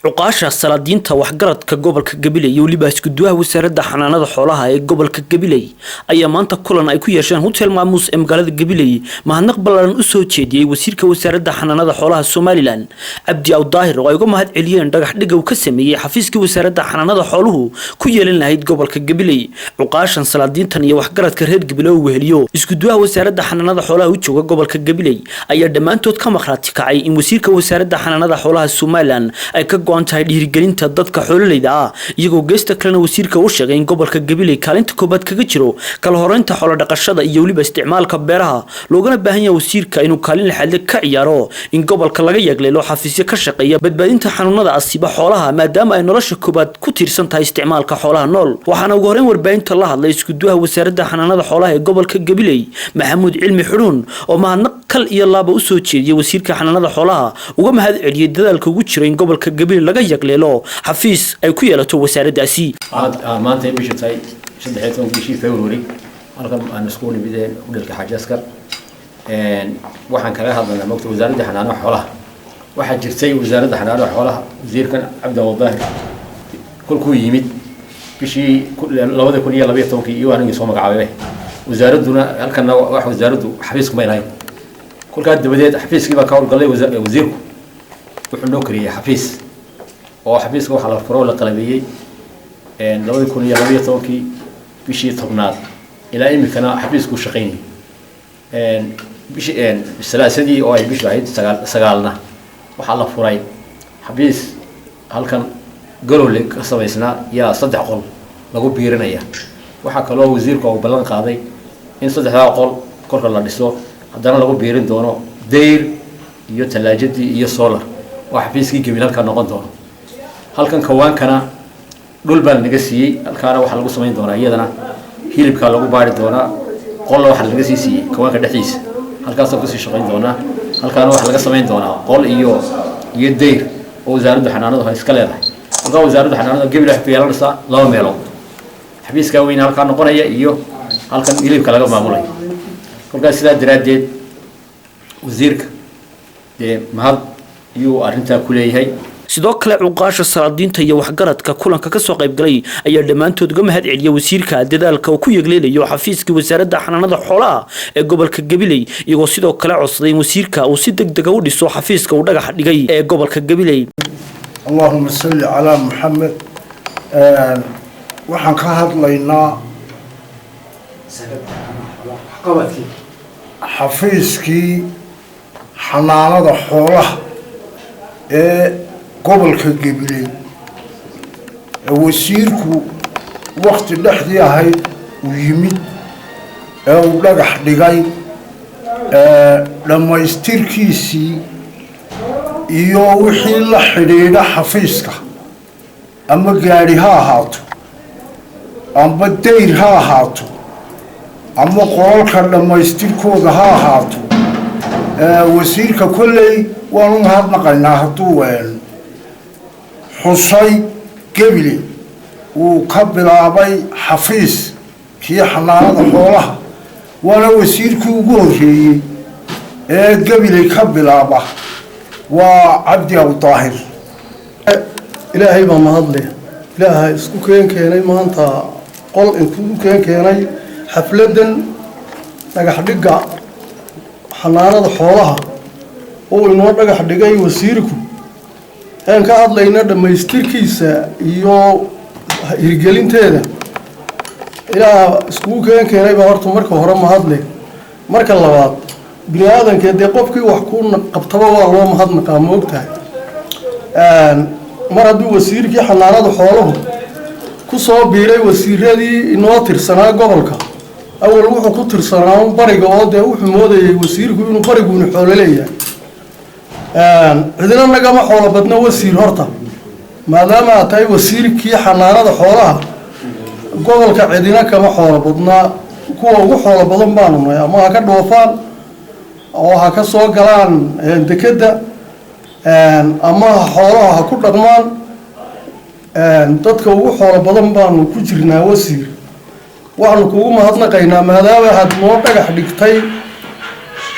Cuqaasha, salaadiinta, waxgaradka gobolka Gabiley iyo weliba iskuduwaha wasaaradda xanaanada xoolaha ee gobolka Gabiley ayaa maanta kulan ay ku yeesheen Hotel Maamuus ee magaalada Gabiley mahadnaq ballaaran u soo jeediyey wasiirka wasaaradda xanaanada xoolaha Somaliland, Cabdi Awdaahir, oo ay uga mahad celiyeen dhagax dhigga uu ka sameeyey xafiiskii wasaaradda xanaanada xooluhu ku yeelan lahayd gobolka Gabiley. Cuqaashan, salaadiintan iyo waxgaradka reer Gabiley oo weheliyo iskuduwaha wasaaradda xanaanada xoolaha u jooga gobolka Gabiley ayaa dhammaantood ka markhaati kacay in wasiirka wasaaradda xanaanada xoolaha Somaliland ay ka go'an tahay dhiirigelinta dadka xoololeyda ah, iyagoo geesta kalena wasiirka u sheegay in gobolka Gabiley kaalinta koobaad kaga jiro kala horeynta xoolo dhaqashada iyo weliba isticmaalka beeraha, loogana baahan yahay wasiirka inuu kaalin lixaadle ka ciyaaro in gobolka laga yagleelo xafiisyo ka shaqeeya badbaadinta xanuunada asiiba xoolaha, maadaama ay nolosha koobaad ku tiirsan tahay isticmaalka xoolaha nool. Waxaana ugu horreyn warbaahinta la hadlay iskuduwaha wasaaradda xanaanada xoolaha ee gobolka Gabiley, Maxamuud Cilmi Xudhuun, oo mahadnaq kal iyo laaba usoo jeediyey wasiirka xanaanada xoolaha, uga mahad celiyey dadaalka ugu jira in gobolka Gabiley laga yagleelo xafiis ay ku yeelato wasaaraddaasi. Maanta ay bishu tahay 13 bishii February, halkan aan isku nimid hudheelka Xaaji Askar, waxaan kaga hadlanaa mogta wasaaradda xanaanaha xoolaha. Waxaa jirtay wasaaradda xanaanaha xoolaha, wasiirkan Cabdi Awdaahir kolkuu yimid bishii 2012-kii iyo anigii soo magacaabay, wasaaradduna halkana wax wasaaraddu xafiisku may lahayn. Kolkaa dabadeed xafiiskii baa ka howlgalay. Wasiirku wuxuu noo kariyey xafiis, oo xafiiska waxaa la furo oo la qalabeeyey 2012-kii bishii 10aad. Ilaa imikana xafiiskuu shaqaynayay. Bishii Salaasadii oo ay bishu ahayd 9-na waxaa la furay xafiis halkan Galowle ka samaysnaa, yaa saddex qol lagu biirinaya. Waxaa kaloo wasiirku uu ballan qaaday in saddexdaa qol kolka la dhiso haddana lagu biirin doono dayr iyo talaajadii iyo solar, oo xafiiskii Gabil halkaa noqon doono. Halkan kawaankana dhul baa lanaga siiyey. Halkaana waxaa lagu samayn doonaa, iyadana hilibkaa lagu baari doonaa. Qolla waxaa lanaga sii siiyey kawaanka dhexdiisa, halkaasaan kusii shaqayn doonaa. Halkaana waxaa laga samayn doonaa qol iyo dayr oo wasaaradda xanaanadu ay iska leedahay. Halkaa wasaaradda xanaanada Gabil waxay ku yeelanaysaa laba meelood: xafiiskaa weyne halkaa noqonaya iyo halkan hilibka laga maamulayo. Kolkaas sidaa daraaddeed wasiirka dee mahad iyuu arrintaa ku leeyahay. Sidoo kale cuqaasha, salaadiinta iyo waxgaradka kulanka kasoo qaybgalay ayaa dhammaantood uga mahad celiyay wasiirka dadaalka uu ku yegleelayo xafiiskii wasaaradda xanaanada xoolaha ee gobolka Gabiley, iyagoo sidoo kale codsaday in wasiirka uu si deg dega u dhiso xafiiska uu dhagax dhigay ee gobolka Gabiley. Allahuma salli calaa Muxamed. Waxaan ka hadlaynaa xafiiskii xanaanada xoolaha ee gobolka Gabiley ee wasiirku wakti dhexdii ahayd uu yimid ee uu dhagax dhigay, dhammaystirkiisii iyo wixii la xidhiidha xafiiska, ama gaadhi ha ahaato, amba dayr ha ahaato, ama qolalka dhammaystirkooda ha ahaato. Wasiirka kolley waanu mahadnaqaynaa hadduu xusay Gebile uu ka bilaabay xafiis kii xanaanada xoolaha, waana wasiirkii ugu horreeyey ee Gabiley ka bilaaba, waa Cabdi Awdaahir. Ilaahay baa mahadleh. Ilaaha isku keen keenay maanta, qol intuu u keen keenay xafladdan dhagax dhigga xanaanada xoolaha uu inoo dhagax dhigay wasiirku, een ka hadlayna dhammaystirkiisa iyo hirgelinteeda. Ilaah iskugu keen keenay baa horta marka hore mahadle. Marka labaad, bini aadanka dee qofkii wax ku qabtaba waa loo mahadnaqaa, ma ogtahay? Mar hadduu wasiirkii xanaanada xooluhu ku soo biiray wasiiradii inoo tirsanaa gobolka, awal wuxuu ku tirsanaa bariga, oo dee wuxuu moodayay wasiirku inuu bariguuna xoolo leeyahay. Cidina nagama xoolo badna, wasiir. Horta maadaama aad tahay wasiirkii xanaanada xoolaha gobolka, cidina kama xoolo badnaa, kuwa ugu xoolo badan baanu nahay. Ama ha ka dhoofaan oo ha ka soo galaan dekedda, ama xoolaha ha ku dhaqmaan, dadka ugu xoolo badan baanu ku jirnaa. Wasiir, waxaanu kugu mahadnaqaynaa maadaama aad noo dhagax dhigtay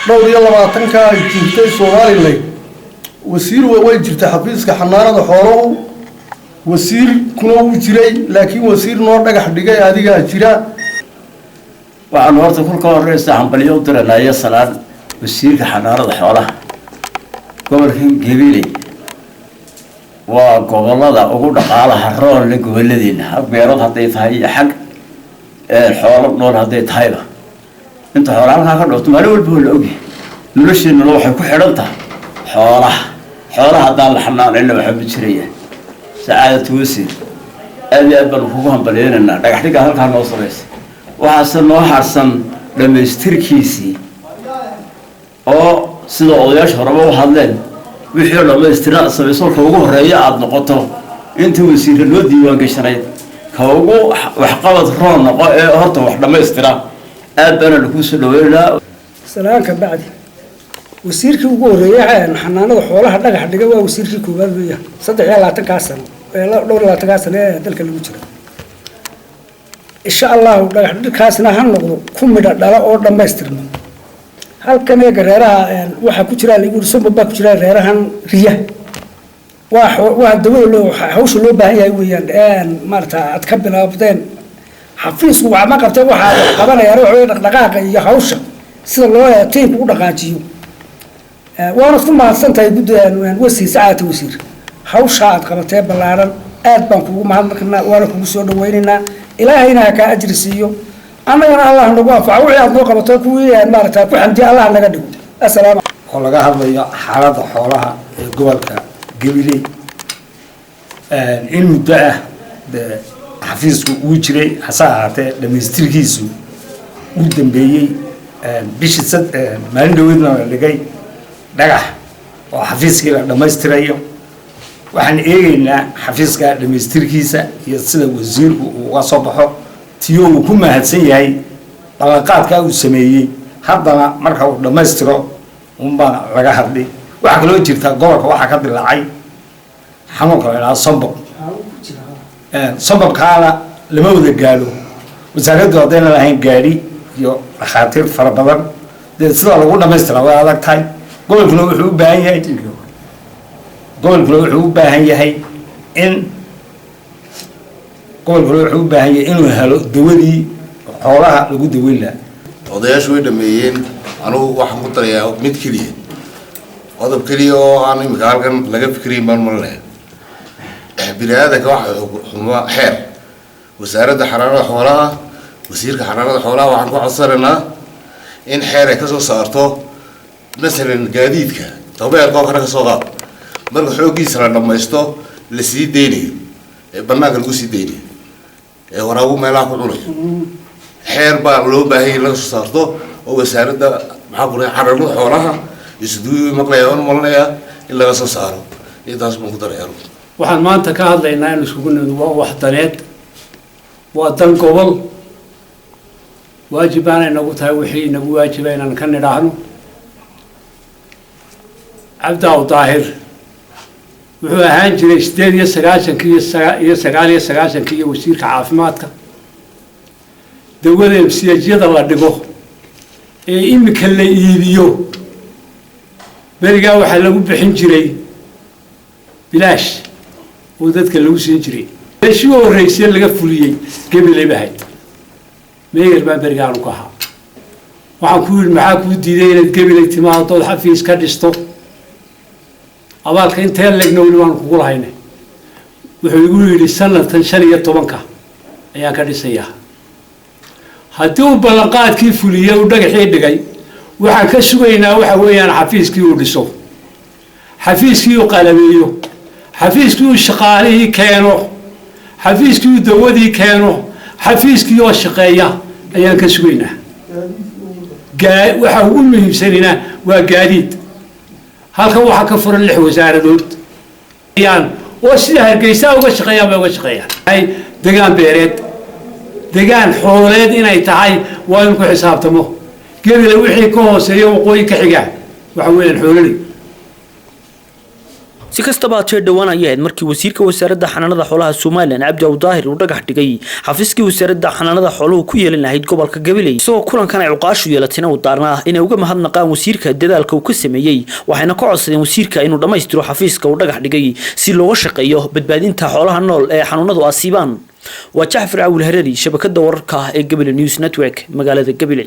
dhowr iyo labaatanka ay jirtay Somaliland. Wasiir way jirtay xafiiska xanaanada xooluhu, wasiirkuna wuu jiray, laakiin wasiir noo dhagax dhigay adigaa jira. Waxaanu horta kulka horeysa hambalyo u diranaya salaan wasiirka xanaanada xoolaha. Gobolkan Gabiley waa gobolada ugu dhaqaalaha roonle gobolladeena, xag beerood hadday tahay iyo xag xoolo nool hadday tahayba. Inta xoola halkaa ka dhoofto maalin walba waa la ogyahay. Nolosheennuna waxay ku xidhan tahay xoolaha. Xoolaha haddaan la xanaanayna waxaa ma jiraya. Sacaadatu wasiir, aad iyo aad baanu kugu hambalyeynaynaa dhagax dhigga halkaa noo samaysa. Waxaase noo harsan dhammaystirkiisii, oo sida odayaasha horeba u hadleen, wixii oo dhammaystira samayso ka ugu horreeya aada noqoto intii wasiirra loo diiwaan gashanayd ka ugu waxqabad roon noqo ee horta wax dhammaystira. Aad baana lakuu soo dhaweynaynaa. Salaanka bacdi, wasiirkii ugu horreeyay xanaanada xoolaha dhagax dhiga waa wasiirkii koowaad weeyaan, 23-kaa sano, dhowr iyo labaatankaa sano ee dalka lagu jira. Insha Allahu dhagax dhigkaasna ha noqdo ku midha dhala oo dhammaystirma. Halkan eega reeraha waxaa ku jira lagu yiri sombab baa ku jira reerahan riya. Waa dawada loo hawsha loo baahan yahay weeyaan. Maarata aad ka bilaabdeen xafiisku wax ma qabtee, waxaa qabanayaan waxa weeye dhaqdhaqaaqa iyo hawsha sida loo tiimka u dhaqaajiyo. Waana ku mahadsan tahay guddi wasiir, sacaadata wasiir, hawsha aad qabatee ballaaran aad baan kugu mahadnaqnaa, waana kugu soo dhawaynaynaa. Ilaahayna ha kaa ajri siiyo, annagana Allah nagu anfaco wixii aad noo qabato, kuwii maarata ku xamdiya Allah naga dhigo. Asalaam. Oo laga hadlayo xaaladda xoolaha ee gobolka Gabiley. In muddo ah dee xafiisku uu jiray, hase ahaatee dhamaystirkiisu uu dambeeyey bishii sad maalin dhaweydna la dhigay dhagax oo xafiiskii la dhammaystirayo. Waxaan eegaynaa xafiiska dhamaystirkiisa iyo sida wasiirku uu uga soo baxo, tiyo uu ku mahadsan yahay ballanqaadka uu sameeyey. Haddana marka uu dhammaystiro unbaan laga hadli. Waxaa kaloo jirta gobolka waxaa ka dilaacay xanuunka la idhaha sombob. Sombobkaana lama wada gaadho. Wasaaraddu haddayna lahayn gaadhi iyo dhakhaatiir fara badan, dee sida lagu dhamaystiraa way adag tahay. Gobolkuna wuxuu u baahan yahay inuu helo dawadii xoolaha lagu daweyn lahaa. Odayaashu way dhameeyeen. Anugu waxaan ku darayaa mid keliya, qodob keliya oo aan imika halkan laga fikirayn baan malinaya. Bini aadanka waxa xuma xeer. Wasaaradda xanaanada xoolaha, wasiirka xanaanada xoolaha waxaan ku codsanaynaa in xeer ay kasoo saarto, masalan gaadiidka dabeerka oo kale kasoo qaad, marka xooggiisa la dhamaysto la sii deynayo ee banaanka lagu sii deynayo ee waraabu meelaha ku cunayo. Xeer baa loo baahanya in laga soo saarto oo wasaaradda maxaa ku xanaanada xoolaha isduuyi maqlaya oon malinayaa in laga soo saaro. Intaas baan ku daraya. Waxaan maanta ka hadlaynaa in iskugu nimid waa waxdaneed, waa dan gobol. Waajib baana inagu tahay wixii inagu waajiba inaan ka nidhaahno. Cabdaaw Daahir wuxuu ahaan jiray 98-kii iyo 99-kii iyo wasiirka caafimaadka. Dawada MCH-yada la dhigo ee imika la iibiyo berigaa waxaa lagu bixin jiray bilaash oo dadka lagu siin jiray. Meeshii u horreysay laga fuliyey Gabiley ba ahayd. Meeyer baa berigaanu ku ahaa. Waxaan ku yidhi, maxaa kuu diiday inaad Gabiley timaadood xafiis ka dhisto? Abaalka intee leegna weli waanu kugu lahayne. Wuxuu igu yidhi, sanadkan 15-ka ayaan ka dhisayaa. Haddii uu ballanqaadkii fuliyey, uu dhagaxii dhigay, waxaan ka sugaynaa waxa weeyaan xafiiskii uu dhiso, xafiiskii uu qalabeeyo, xafiiskii uu shaqaalihii keeno, xafiiskii uu dawadii keeno, xafiiskii oo shaqeeya ayaan ka sugaynaa. Waxa ugu muhiimsanina waa gaadiid. Halkan waxaa ka furan lix wasaaradood oo sida Hargeysa uga shaqeeyaan bay uga shaqeeyaan. Degaan beereed, degaan xooleed inay tahay waa in ku xisaabtamo. Gebile wixii ka hooseeya waqooyi ka xiga waxa weeyaan xoololey. Si kastaba hatee, dhowaan ayay ahayd markii wasiirka wasaaradda xanaanada xoolaha Somaliland, Cabdi Awdaahir, uu dhagax dhigay xafiiskii wasaaradda xanaanada xooluhu ku yeelan lahayd gobolka Gabiley, isagoo kulankan ay cuqaashu yeelatayna uu daarnaa inay uga mahadnaqaan wasiirka dadaalka uu ka sameeyey, waxayna ka codsadeen wasiirka inuu dhammaystiro xafiiska uu dhagax dhigay si looga shaqeeyo badbaadinta xoolaha nool ee xanuunadu asiibaan. Waa Jacfar Cawil Harari, shabakada wararka ah ee Gabiley News Network, magaalada Gabiley.